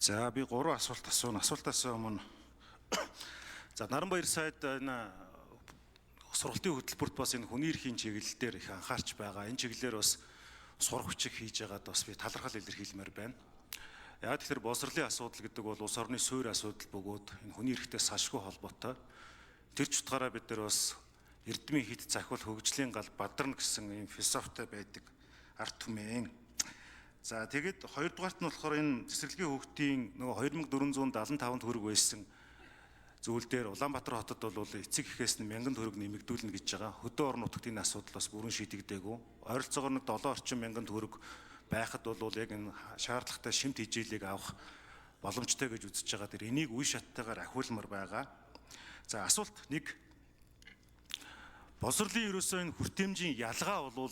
За, би гурван асуулт асууна. Асуултаас өмнө, за, Наранбаяр сайд энэ сургалтын хөтөлбөрт бас энэ хүний эрхийн чиглэл дээр их анхаарч байгаа. Энэ чиглэлээр бас сурах хүчиг хийж байгаад бас би талархал илэрхийлмээр байна. Яг тэгэхээр боловсролын асуудал гэдэг бол улс орны суурь асуудал бөгөөд энэ хүний эрхтэй салшгүй холбоотой. Тэр ч утгаараа бид нар бас эрдмийн хит захиул хөгжлийн гал бадарна гэсэн ийм философитой байдаг ард түмэн. За, тэгэд хоёрдугаарт нь болохоор энэ цэцэрлэгийн хүүхдийн нөгөө 2475 төгрөг байсан зүйл дээр Улаанбаатар хотод бол эцэг эхээс нь 1000 төгрөг нэмэгдүүлнэ гэж байгаа. Хөдөө орон нутагт энэ асуудал бас бүрэн шийдэгдээгүй. Ойролцоогоор нэг 7 орчим мянган төгрөг байхад бол яг энэ шаардлагатай шимт хижээлийг авах боломжтой гэж үзэж байгаа. Тэр энийг үе шаттайгаар ахиулмар байгаа. За, асуулт нэг. Боловсролын ерөөсөө энэ хүртээмжийн ялгаа бол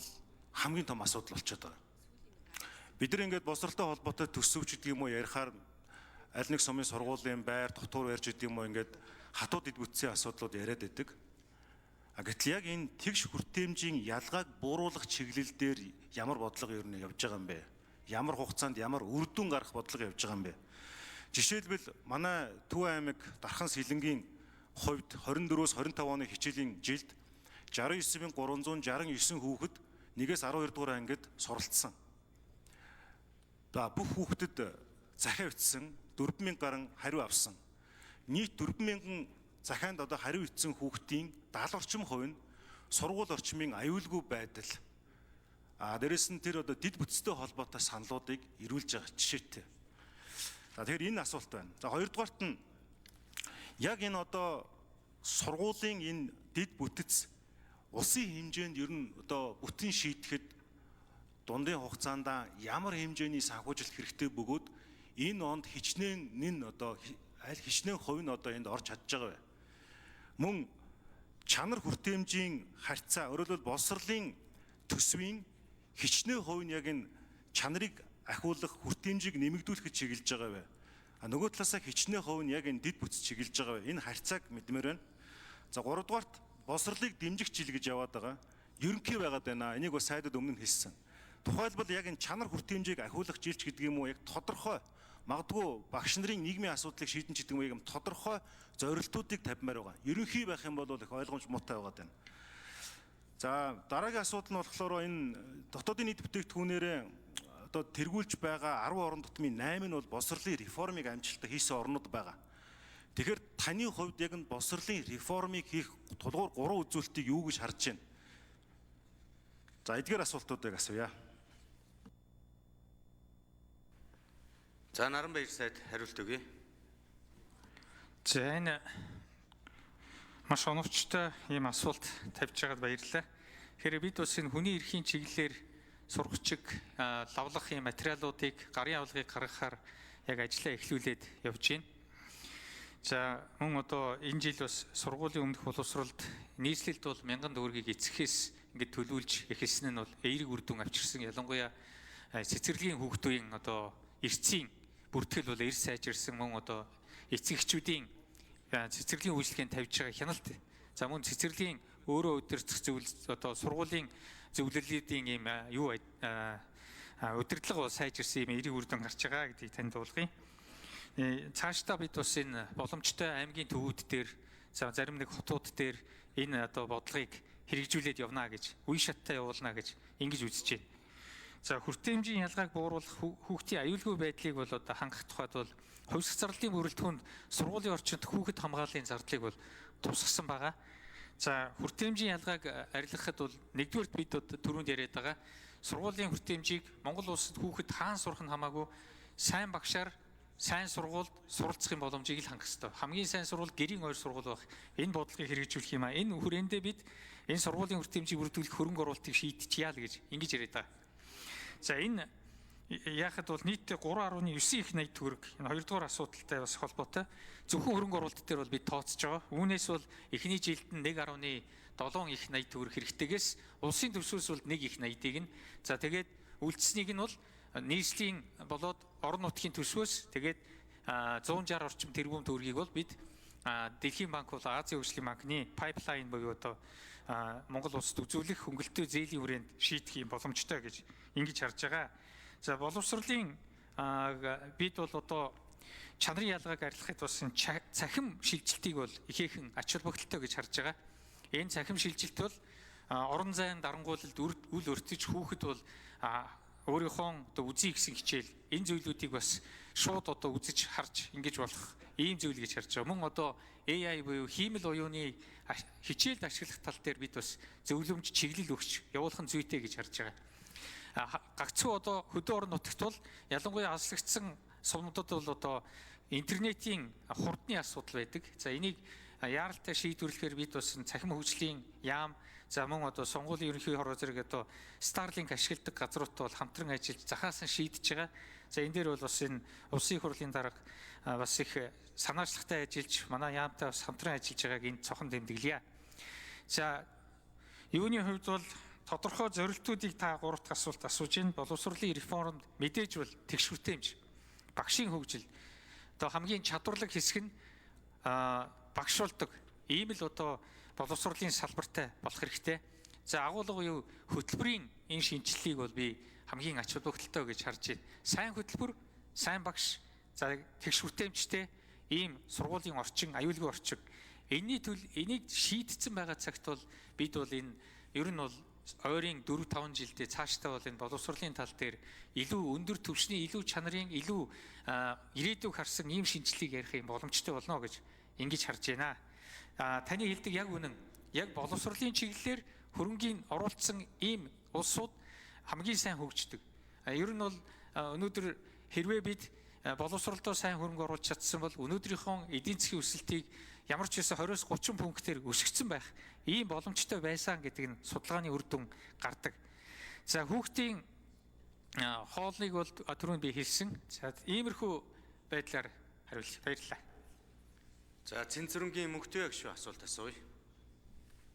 хамгийн том асуудал болчиход байгаа. Бид нар ингээд боловсролтой холбоотой төсөв ч гэдэг юм уу ярихаар аль нэг сумын сургуулийн байр, дотуур барьж гэдэг юм уу, ингээд хатууд эд бүтцийн асуудлууд яриад байдаг. А гэтэл яг энэ тэгш хүртээмжийн ялгааг бууруулах чиглэл дээр ямар бодлого ер нь явж байгаа юм бэ? Ямар хугацаанд ямар үр дүн гарах бодлого явж байгаа юм бэ? Жишээлбэл, манай Төв аймаг Дархан Сэлэнгийн хувьд 24-өөс 25 оны хичээлийн жилд 69,369 хүүхэд 1-ээс 12 дугаар ангид суралцсан. За, бүх хүүхдэд захиа бичсэн, 4000 гарan хариу авсан. Нийт 4000 захианд одоо хариу ицсэн хүүхдийн 70 орчим хувь нь сургууль орчмын аюулгүй байдал, а дээрэс нь тэр одоо дэд бүтцтэй холбоотой саналуудыг ирүүлж байгаа жишээтэй. За, тэгэхээр энэ асуулт байна. За, хоёрдугаарт нь яг энэ одоо сургуулийн энэ дэд бүтэц улсын хэмжээнд ер нь одоо бүтэн шийдэхэд дундын хугацаанд ямар хэмжээний санхүүжилт хэрэгтэй бөгөөд энэ онд хичнээн нэн одоо аль хичнээн хувь нь одоо энд орж чадж байгаа вэ? Мөн чанар хүртээмжийн харьцаа, өөрөлдвөл боловсролын төсвийн хичнээн хувь нь яг энэ чанарыг ахиулах, хүртээмжийг нэмэгдүүлэхэд чиглэж байгаа вэ? А нөгөө талаасаа хичнээн хувь нь яг энэ дэд бүтэц чиглэж байгаа вэ? Энэ харьцааг мэдмээр байна. За, гуравдугаарт боловсролыг дэмжих жил гэж яваад байгаа. Ерөнхий байгаад байна. Энийг бас сайдад өмнө нь хэлсэн. Тухайлбал яг энэ чанар хүртээмжийг ахиулах жилч гэдэг юм уу, яг тодорхой, магадгүй багш нарын нийгмийн асуудлыг шийдэн ч гэдэг юм уу, яг тодорхой зорилтуудыг тавьмаар байгаа. Ерөнхий байх юм бол их ойлгомж муутай байгаад байна. За, дараагийн асуудал нь болохоор энэ дотоодын нийт бүтээгдэхүүнээр одоо тэргүүлж байгаа 10 орон тутмын 8 нь бол боловсролын реформыг амжилттай хийсэн орнууд байгаа. Тэгэхээр таны хувьд яг энэ боловсролын реформыг хийх тулгуур гурван үзүүлэлтийг юу гэж харж байна? За, эдгээр асуултуудыг асууя. За, Наранбаяр сайд хариулт өгье. За, энэ маш оновчтой ийм асуулт тавьж байгаад баярлалаа. Тэгэхээр бид бас энэ хүний эрхийн чиглэлээр сургачиг лавлах ийм материалуудыг, гарын авлагыг гаргахаар яг ажлаа эхлүүлээд явж байна. За, мөн одоо энэ жил бас сургуулийн өмнөх боловсролд нийслэлд бол 1000 төгрөгийг эцэхээс ингээд төлөвлөж эхэлсэн нь бол эерэг үр дүн авчирсан. Ялангуяа цэцэрлэгийн хүүхдүүдийн одоо эрсийн бүртгэл бол эрс сайжирсан, мөн одоо эцэг эхчүүдийн цэцэрлэгийн үйлчлэгээнд тавьж байгаа хяналт, за мөн цэцэрлэгийн өөрөө удирдах зөвлөл, одоо сургуулийн зөвлөлүүдийн ийм юу удирдлага бол сайжирсан, ийм эерэг үр дүн гарч байгаа гэдгийг танд дуулгая. Цаашдаа бид бас энэ боломжтой аймгийн төвүүд дээр, за зарим нэг хотууд дээр энэ одоо бодлогыг хэрэгжүүлээд явна гэж, үе шаттай явуулна гэж ингэж үзэж байна. За, хүртээмжийн ялгааг бууруулах, хүүхдийн аюулгүй байдлыг бол одоо хангах тухайд бол хувьсах зарлалын бүрэлдэхүүнд сургуулийн орчинд хүүхэд хамгааллын зардлыг бол тусгасан байгаа. За, хүртээмжийн ялгааг арилгахад бол нэгдүгээрт бид түрүүнд яриад байгаа сургуулийн хүртээмжийг Монгол улсад хүүхэд хаан сурах нь хамаагүй сайн багшаар сайн сургуульд суралцах юм боломжийг л хангах ёстой. Хамгийн сайн сургууль гэрийн ойр сургууль байх. Энэ бодлогыг хэрэгжүүлэх юм а. Энэ хүрээндээ бид энэ сургуулийн хүртээмжийг бүрдүүлэх хөрөнгө оруулалтыг шийдчихье л гэж ингэж яриад байгаа. За, энэ яахад бол нийтдээ 3.9 их 80 төгрөг. Энэ хоёрдугаар асуудалтай бас холбоотой. Зөвхөн хөрөнгө оруулалт дээр бол бид тооцож байгаа. Үүнээс бол эхний жилд нь 1.7 их 80 төгрөг хэрэгтэйгээс улсын төсвөөс бол 1 их 80-ыг нь, за тэгээд үлдсэнийг нь бол нийслэлийн болоод орон нутгийн төсвөөс, тэгээд 160 орчим тэрбум төгрөгийг бол бид Дэлхийн банк бол Азийн хөгжлийн банкны pipeline буюу одоо Монгол улсад үзүүлэх хөнгөлөлтөө зээлийн хүрээнд шийдэх юм боломжтой гэж ингэж харж байгаа. За, боловсролын бид бол одоо Чанарын ялгааг арилгахад бас энэ цахим шилжилтийг бол ихээхэн ач холбогдолтой гэж харж байгаа. Энэ цахим шилжилт бол орон зайн дарангуйлалд үл өртөж хүүхэд бол өөрийнхөө одоо үзье гэсэн хичээл энэ зүйлүүдийг бас шууд одоо үзэж харж ингэж болох ийм зүйл гэж харж байгаа. Мөн одоо AI буюу хиймэл оюуны хичээлд ашиглах тал дээр бид бас зөвлөмж, чиглэл өгч явуулах нь зүйтэй гэж харж байгаа. Гагцхүү одоо хөдөө орон нутагт бол ялангуяа алслагдсан сумдад бол одоо интернетийн хурдны асуудал байдаг. За, энийг яаралтай шийдвэрлэхээр бид бас цахим хөгжлийн яам, за мөн одоо сонгуулийн ерөнхий хороо зэрэг одоо Starlink ашигладаг газруудтай бол хамтран ажиллаж захаасан шийдэж байгаа. За, энэ дээр бол бас энэ улсын их хурлын дарга бас их санаачлагтай ажиллаж манай яамтай бас хамтран ажиллаж байгааг энэ цохон тэмдэглэе. За, юуны хувьд бол тодорхой зорилтуудыг та гурав дахь асуулт асууж байна. Боловсролын реформд мэдээж бол тэгш хүртээмж, багшийн хөгжил одоо хамгийн чадварлаг хэсэг нь багш болдог. Ийм л одоо боловсролын салбартай болох хэрэгтэй. За, агуулга юу, хөтөлбөрийн энэ шинэчлэлийг бол би хамгийн ач холбогдолтой гэж харж байна. Сайн хөтөлбөр, сайн багш, за тэгш хүртээмжтэй ийм сургуулийн орчин, аюулгүй орчин. Энийний төл энийг шийдсэн байгаа цагт бол бид бол энэ ер нь бол ойрын 4 5 жилдээ цаашдаа бол энэ боловсролын тал дээр илүү өндөр түвшний, илүү чанарын, илүү ирээдүйг харсан ийм шинэчлэлийг ярих юм боломжтой болно гэж ингэж харж байна. Таны хэлдэг яг үнэн. Яг боловсролын чиглэлээр хөрөнгийн оруулсан ийм улсууд хамгийн сайн хөгждөг. Ер нь бол өнөөдөр хэрвээ бид боловсролдоо сайн хөрөнгө оруулж чадсан бол өнөөдрийнхөө эдийн засгийн өсөлтийг ямар ч байсан 20-с 30 пунктээр өсгөцсөн байх ийм боломжтой байсан гэдэг нь судалгааны үр дүн гардаг. За, хүүхдийн хоолныг бол түрүүнд би хэлсэн. За, иймэрхүү байдлаар хариулъя. Баярлалаа. За, Цэнцэрэнгийн Мөнхтөе гишүүн асуулт асууя.